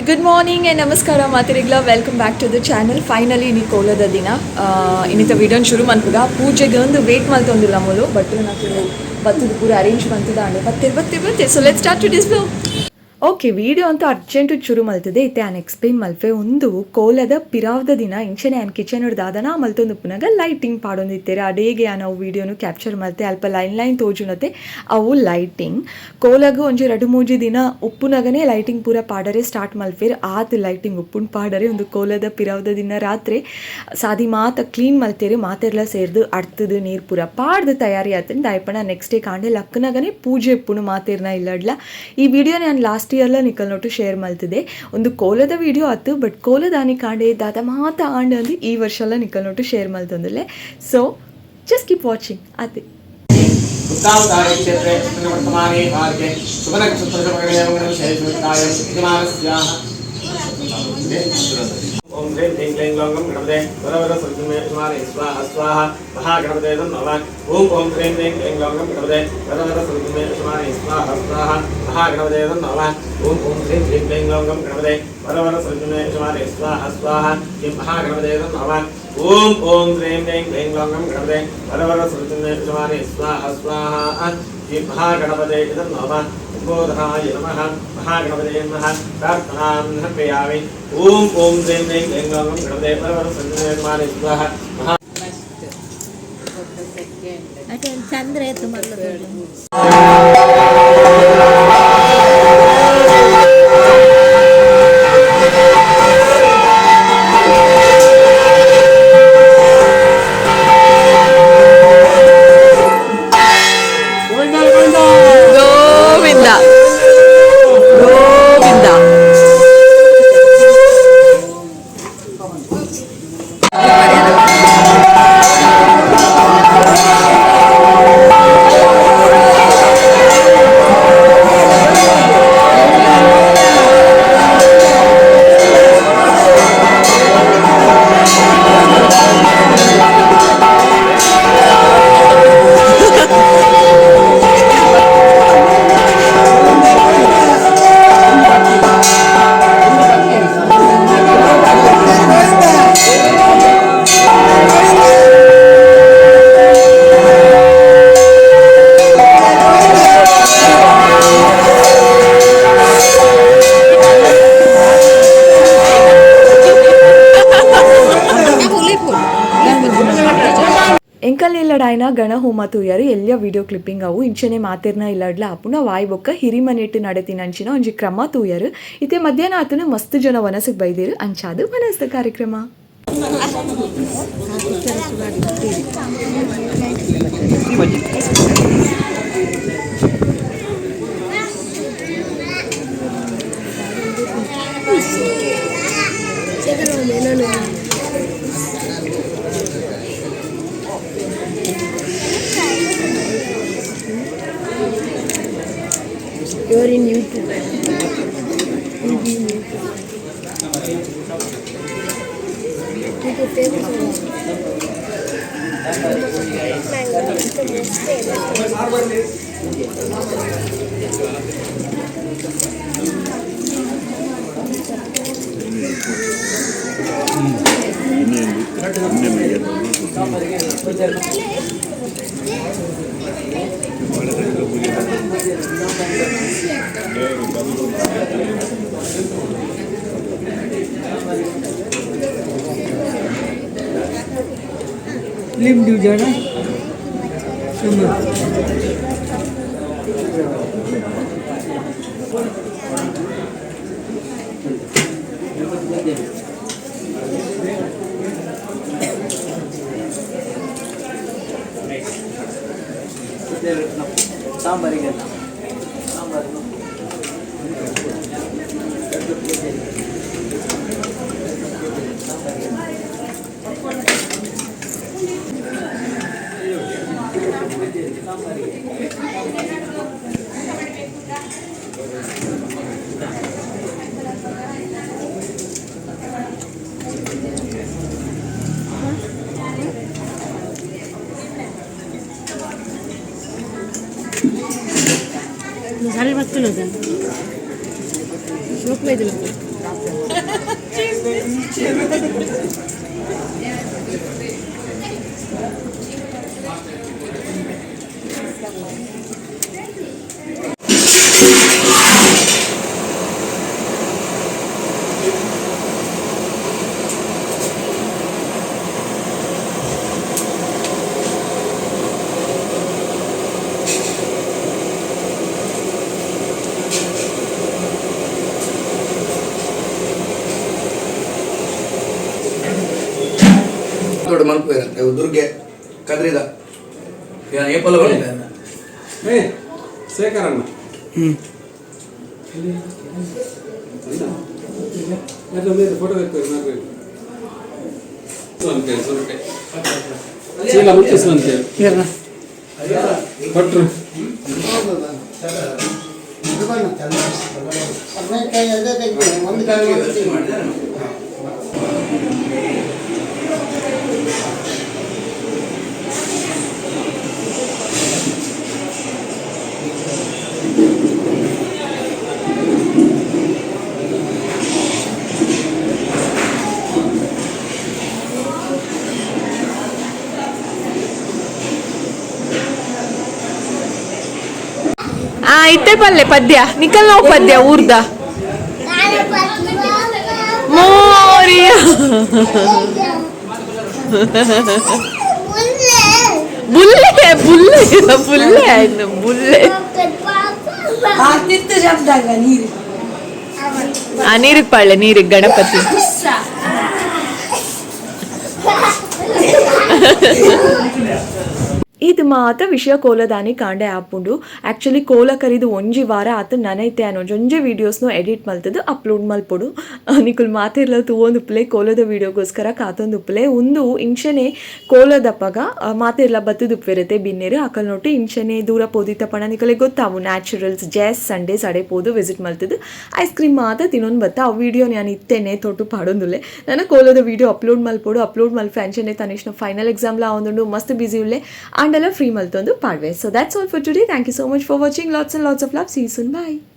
Good morning and ನಮಸ್ಕಾರ ಮಾತೆರೆಗ್ಲ. Welcome back to the channel. Finally ಇನಿ ಕೋಲದ ದಿನ. ಇನ್ನಿತ ವಿಡಿಯೋನ್ ಶುರು ಮನ್ಪುಗ. ಪೂಜೆಗೆ ಒಂದು ವೇಟ್ ಮಲ್ತೊಂದಿಲ್ಲ ಮೂಲು. ಬಟ್ ನಾಕುಲು ಬತ್ತದ ಪೂರ ಅರೇಂಜ್ ಮಂತುದಾಂಡ್. ಬತ್ತೆ ಬತ್ತೆ ಬತ್ತೆ. So let's start to this. Okay, video ಅಂತೂ ಅರ್ಜೆಂಟ್ ಶುರು ಮಲ್ತದೆ. ಇತ್ತೆ ಆನ್ ಎಕ್ಸ್ಪ್ಲೇನ್ ಮಲ್ಪೆ. ಒಂದು ಕೋಲದ ಪಿರಾವ್ದ ದಿನ ಇಂಚನೆ ಆನ್ ಕಿಚನ್ ದಾದನ ಮಲ್ತೊಂದು ಪುನಗ ಲೈಟಿಂಗ್ ಪಾಡೊಂದಿತ್ತೇರೆ. ಅಡೇಗೆ ನಾವು ವಿಡಿಯೋನು ಕ್ಯಾಪ್ಚರ್ ಮಲ್ತೆ. ಅಲ್ಪ ಲೈನ್ ಲೈನ್ ತೋಜುನತೆ ಅವು ಲೈಟಿಂಗ್. ಕೋಲಗು ಒಂಜಿ ರಡ್ಡ್ ಮೂಜಿ ದಿನ ಉಪ್ಪುನಗನೆ ಲೈಟಿಂಗ್ ಪೂರ ಪಾಡರೆ ಸ್ಟಾರ್ಟ್ ಮಲ್ಪೇರ್. ಆತ್ ಲೈಟಿಂಗ್ ಉಪ್ಪುನ್ ಪಾಡರೆ. ಒಂದು ಕೋಲದ ಪಿರಾವ್ದ ದಿನ ರಾತ್ರಿ ಸಾದಿ ಮಾತ ಕ್ಲೀನ್ ಮಲ್ತೇರು. ಮಾತೆರ್ಲ ಸೇರ್ದು ಅಡ್ತದು ನೀರು ಪೂರ ಪಾಡ್ದು ತಯಾರಿ ಆತಂದು. ದಾಯಪಣ ನೆಕ್ಸ್ಟ್ ಡೇ ಕಾಂಡೆ ಲಕ್ಕನಗನೆ ಪೂಜೆ ಉಪ್ಪುನು ಮಾತೇರ್ನ ಇಲ್ಲಡ್ಲ. ಈ ವಿಡಿಯೋ ನಾನು ಲಾಸ್ಟ್ ಇಯರ್ಲ ನಿಕಲ್ ನೋಟು ಶೇರ್ ಮಲ್ತಿದೆ. ಒಂದು ಕೋಲದ ವಿಡಿಯೋ ಆತು. ಬಟ್ ಕೋಲದಾನಿ ಕಾಂಡೆ ದಾದ ಮಾತ ಆಂಡ ಅಂದು ಈ ವರ್ಷ ನಿಕಲ್ ನೋಟು ಶೇರ್ ಮಲ್ತೊಂದಿಲ್ಲ. ಸೊ ಜಸ್ಟ್ ಕೀಪ್ ವಾಚಿಂಗ್ ಅದೇ. ಉತ್ತಾವತಾರಕ್ಷೇತ್ರೆ ವರ್ತಮಾನೆ ಮಾರ್ಗೆ ಶುಭನಕ್ಷತ್ರಶುಭಗಣೇ ಯಜಮಾನಸ್ಯಾಹ. ಓಂ ಶ್ರೀಂ ಹ್ರೀಂ ಕ್ಲೈಂ ಗ್ಲೌಂ ಗಣಪತೆ ವರ ವರ ಸುರಸುಮೇ ಯಜಮಾನೆ ಸ್ವಾಹ ಸ್ವಾಹ. ಮಹಾಗಣಪತೆ ನಮಃ. ಓಂ ಓಂ ಶ್ರೀಂ ಹ್ರೀಂ ಕ್ಲೈಂ ಗ್ಲೌಂ ಗಣಪತೆ ವರ ವರ ಸುರಸುಮೇ ಯಜಮಾನೆ ಸ್ವಾಹ ಸ್ವಾಹ. ಮಹಾಗಣಪತೆ ನಮಃ. ಓಂ ಓಂ ಶ್ರೀಂ ಹ್ರೀಂ ಕ್ಲೈಂ ಗ್ಲೌಂ ಗಣಪತೆ ವರ ವರ ಸುರಸುಮೇ ಯಜಮಾನೆ ಸ್ವಾಹ ಸ್ವಾಹ. ಶ್ರೀ ಮಹಾಗಣಪತೆ ನಮಃ. ಓಂ ಓಂ ಶ್ರೀಂ ಹ್ರೀಂ ಕ್ಲೈಂ ಗ್ಲೌಂ ಗಣಪತೆ ವರ ವರ ಸುರಸುಮೇ ಯಜಮಾನೆ ಸ್ವಾಹ ಸ್ವಾಹ. ಶ್ರೀ ಮಹಾಗಣಪತೆ ನಮಃ. ಉದ್ಬೋಧನಾಯ ನಮಃ. ಮಹಾಗಣಪತೆ ನಮಃ. ಪ್ರಾರ್ಥನಾಂ ಸಮರ್ಪಯಾಮಿ. ಓಂ ಓಂ ಶ್ರೀಂ ಹ್ರೀಂ ಕ್ಲೈಂ ಗ್ಲೌಂ ಗಣಪತೆ ವರ ವರ ಸುರಸುಮೇ ಯಜಮಾನೆ ಸ್ವಾಹ ಮಹಾ ಚಂದ್ರ ಎತ್ತು ಮಲ್ಲ. ಗೋವಿಂದ ಗೋವಿಂದ. ಎಂಕಲ್ ಇಲ್ಲಡಾಯ್ನ ಗಣಹೋಮ ತೂಯರು. ಎಲ್ಲ ವಿಡಿಯೋ ಕ್ಲಿಪ್ಪಿಂಗ್ ಅವು. ಇಂಚನೆ ಮಾತಿರ್ನ ಇಲ್ಲಡ್ಲ ಅಪುನ ವಾಯ್ ಬೊಕ್ಕ ಹಿರಿಮನೆಟ್ಟು ನಡೆತಿನಂಚಿನ ಒಂಜಿ ಕ್ರಮ ತೂಯರು. ಇತ್ತೆ ಮಧ್ಯಾಹ್ನ ಆತನು. ಮಸ್ತ್ ಜನ ವನಸಕ್ಕೆ ಬೈದಿರು. ಅಂಚಾದು ವನಸ್ದ ಕಾರ್ಯಕ್ರಮ. You are in YouTube. You'll be in YouTube. YouTube famous. Mango is the most famous. Film Divja ना. ಸಾಂಬಾರಿಗೆ ಸಾಂಬಾರು. ಸಾರಿ ಬರ್ತದೆ. ಶೋಕ್ ಬೈದಿಲ್ಲ. ದೊಡ್ಡ ಮಲ್ಪು ಇರುತ್ತೆ ದುರ್ಗೆ ಕದ್ರಿದ ಏಪಲ್ಲ ಏ ಶೇಖರಣ್ಣ ಫೋಟೋ ಚೀಲ ಮುಚ್ಚಿಸುವಂತೆ ಕೊಟ್ರು. ಆ ಇತ್ತೆ ಪಲ್ಲೆ ಪದ್ಯ ನಿಕಲ್ ನಾವು ಪದ್ಯ ಊರ್ದ ಮೋರಿಯ. ಬುಲ್ಲೆ ಬುಲ್ಲೆ ಬುಲ್ಲೆ ಆಯ್ತು ಬುಲ್ಲೆ. ನೀರು. ಆ ನೀರಿಗೆ ಪಾಳೆ ನೀರಿಗೆ ಗಣಪತಿ. ಇದು ಮಾತ ವಿಷಯ ಕೋಲದಾನಿ ಕಾಂಡೆ ಆಪುಂಡು. ಆ್ಯಕ್ಚುಲಿ ಕೋಲ ಕರಿದು ಒಂಜಿ ವಾರ ಆತ ನನೈತೆ ಅನ್ನೋ ಒಂಜಿ ವೀಡಿಯೋಸ್ನು ಎಡಿಟ್ ಮಲ್ತದ್ದು ಅಪ್ಲೋಡ್ ಮಲ್ಪೊಡು. ನಿಕುಲ್ ಮಾತಿರ್ಲ ತೂವೊಂದುಪ್ಪಲೆ, ಕೋಲದ ವೀಡಿಯೋಗೋಸ್ಕರ ಕಾತೊಂದುಪ್ಪಲೆ. ಒಂದು ಇಂಚನೆ ಕೋಲದಪ್ಪಗ ಮಾತಿರ್ಲ ಬತ್ತದುಪ್ಪಿರುತ್ತೆ ಬಿನ್ನೇರು ಅಕಲ್ ನೋಟು ಇಂಚನೆ ದೂರ ಪೋದಿತ್ತಪಣ ನಿಕಲೆ ಗೊತ್ತಾವು ನ್ಯಾಚುರಲ್ಸ್ ಜಾಸ್ ಸಂಡೇ ಸಡೆ ಪೋದು ವಿಸಿಟ್ ಮಲ್ತದ್ದು ಐಸ್ ಕ್ರೀಮ್ ಮಾತ ತಿನ್ನೊಂದು ಬತ್ತ. ಆ ವೀಡಿಯೋ ನಾನು ಇತ್ತೇನೆ ತೊಟ್ಟು ಪಾಡೊಂದುಲ್ಲೆ. ನಾನು ಕೋಲದ ವೀಡಿಯೋ ಅಪ್ಲೋಡ್ ಮಲ್ಪೊಡು. ಅಪ್ಲೋಡ್ ಮಲ್ಪೆ ಅಂಚನೆ ತನಿಷ್ನ ಫೈನಲ್ ಎಕ್ಸಾಮ್ಲ ಒಂದುಂಡು, ಮಸ್ತ್ ಬ್ಯುಸಿ ಉಲ್ಲೆ, ಆಂಡಲ ಫ್ರೀ ಮಲ್ತೊಂದು ಪಾಡ್ವೆ. So that's all for today. Thank you so much for watching. Lots and lots of love. See soon. Bye.